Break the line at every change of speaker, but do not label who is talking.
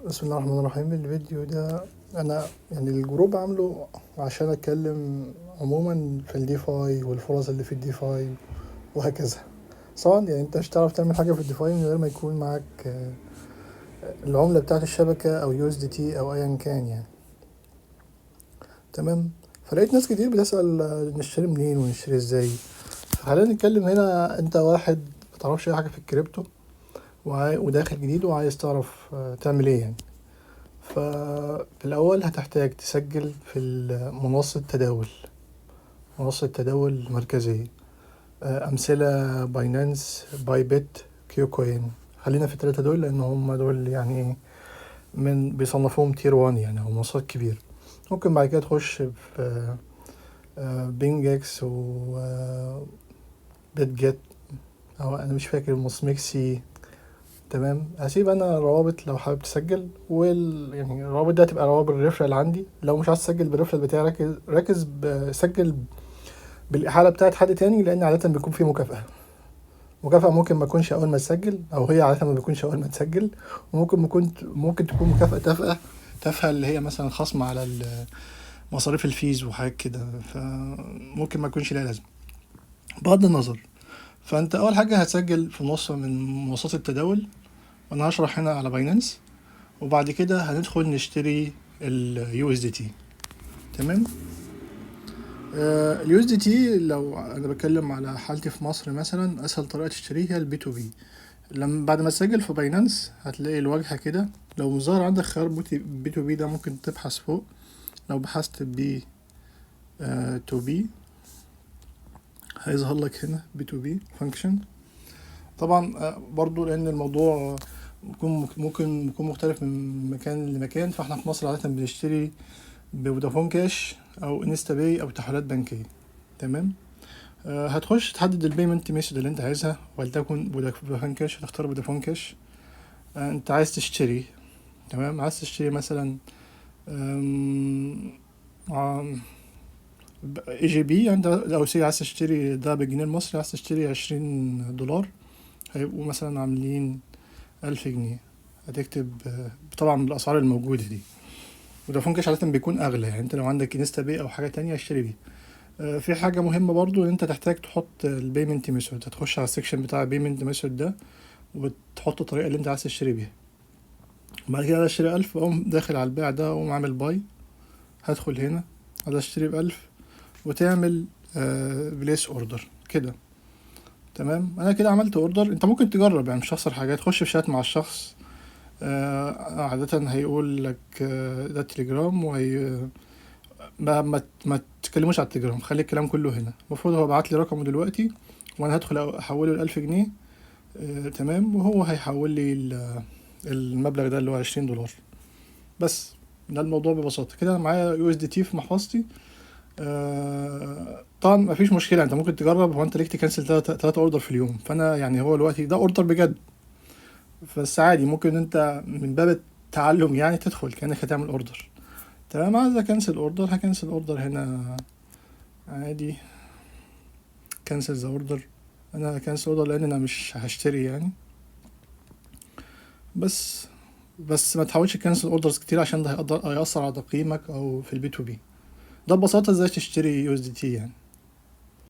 بسم الله الرحمن الرحيم. الفيديو ده انا يعني ال group عامله عشان اتكلم عموما في ال DeFi والفرص اللي في ال DeFi وهكذا. طبعا يعني انت مش هتعرف تعمل حاجة في ال DeFi من غير ما يكون معاك العملة بتاعه الشبكة او USDT او ايا كان يعني. تمام. فلقيت ناس كتير بتسأل نشتري منين ونشتري ازاي. فخلينا نتكلم هنا. انت واحد متعرفش اي حاجة في الكريبتو وداخل جديد وعايز تعرف تعمل ايه يعني. ففي الأول هتحتاج تسجل في منصة تداول، منصة تداول مركزية. أمثلة: Binance، Bybit، KuCoin. خلينا في التلاتة دول لأن هم دول يعني إيه من بيصنفوهم tier 1 يعني أو منصات كبيرة. ممكن بعد كده تخش في BingX و Bitget أو أنا مش فاكر MEXC. تمام. هسيب انا روابط لو حابب تسجل، يعني الروابط دي هتبقى روابط ال referral عندي. لو مش عايز تسجل بال referral بتاعي، ركز ركز، سجل بالاحاله بتاعت حد تاني، لان عادة بيكون في مكافاة. مكافاة ممكن ما تكونش اول ما تسجل، او هي عادة ما بيكونش اول ما تسجل، وممكن ممكن تكون مكافاة تافهة تافهة اللي هي مثلا خصم على مصاريف ال fees وحاجات كده، فممكن ما يكونش لها لازمه بغض النظر. فانت اول حاجة هتسجل في منصة من منصات التداول، وانا هشرح هنا على Binance، وبعد كده هندخل نشتري ال USDT. تمام. ال USDT لو انا بتكلم على حالتي في مصر مثلا، اسهل طريقه تشتريها هي ال P2P. لما بعد ما تسجل في Binance هتلاقي الواجهة كده. لو مش ظاهر عندك خيار P2P ده، ممكن تبحث فوق. لو بحثت P to P هيظهر لك هنا P2P function. طبعا برضو لان الموضوع ممكن يكون مختلف من مكان لمكان، فاحنا في مصر عادة بنشتري ب Vodafone Cash او InstaPay او تحويلات بنكية. تمام. هتخش تحدد ال payment method اللي انت عايزها، ولتكن Vodafone Cash، هتختار Vodafone Cash. انت عايز تشتري، تمام، عايز تشتري مثلا EGP يعني. لو say عايز تشتري ده بالجنيه المصري، عايز تشتري 20 دولار، هيبقوا مثلا عاملين 1000 جنيه. هتكتب طبعا بالأسعار الموجودة دي. Vodafone Cash عادة بيكون أغلى، يعني انت لو عندك InstaPay أو حاجة تانية اشتري بيه. في حاجة مهمة برضو، ان انت تحتاج تحط ال payment method. هتخش على ال section بتاع ال payment method ده وتحط الطريقة اللي انت عايز تشتري بيها. بعد كده اشتري 1000، اقوم داخل على البيع ده، اقوم عامل buy. هدخل هنا، عايز اشتري ب1000، وتعمل place order كده. تمام. انا كده عملت order. انت ممكن تجرب يعني، مش هتخسر حاجة. تخش في شات مع الشخص، عادة هيقول لك ده تليجرام، وهي ما تتكلموش على التليجرام، خلي الكلام كله هنا. المفروض هو بعت لي رقمه دلوقتي، وانا هدخل احوله ال1000 جنيه. تمام. وهو هيحول لي المبلغ ده اللي هو 20 دولار. بس ده الموضوع ببساطة كده. أنا معايا USDT في محفظتي. طبعا مفيش مشكلة، انت ممكن تجرب. هو انت ليك ت cancel تلاتة order في اليوم، فانا يعني هو دلوقتي ده order بجد، بس عادي ممكن انت من باب التعلم يعني تدخل كأنك هتعمل order. تمام. عايز ا cancel order، ه cancel order هنا عادي، cancel the order. انا cancel order لان انا مش هشتري يعني. بس ما تحاولش ت cancel orders كتير عشان ده هيقدر هيأثر على تقييمك او في ال P2P. ده ببساطة ازاي تشتري USDT يعني.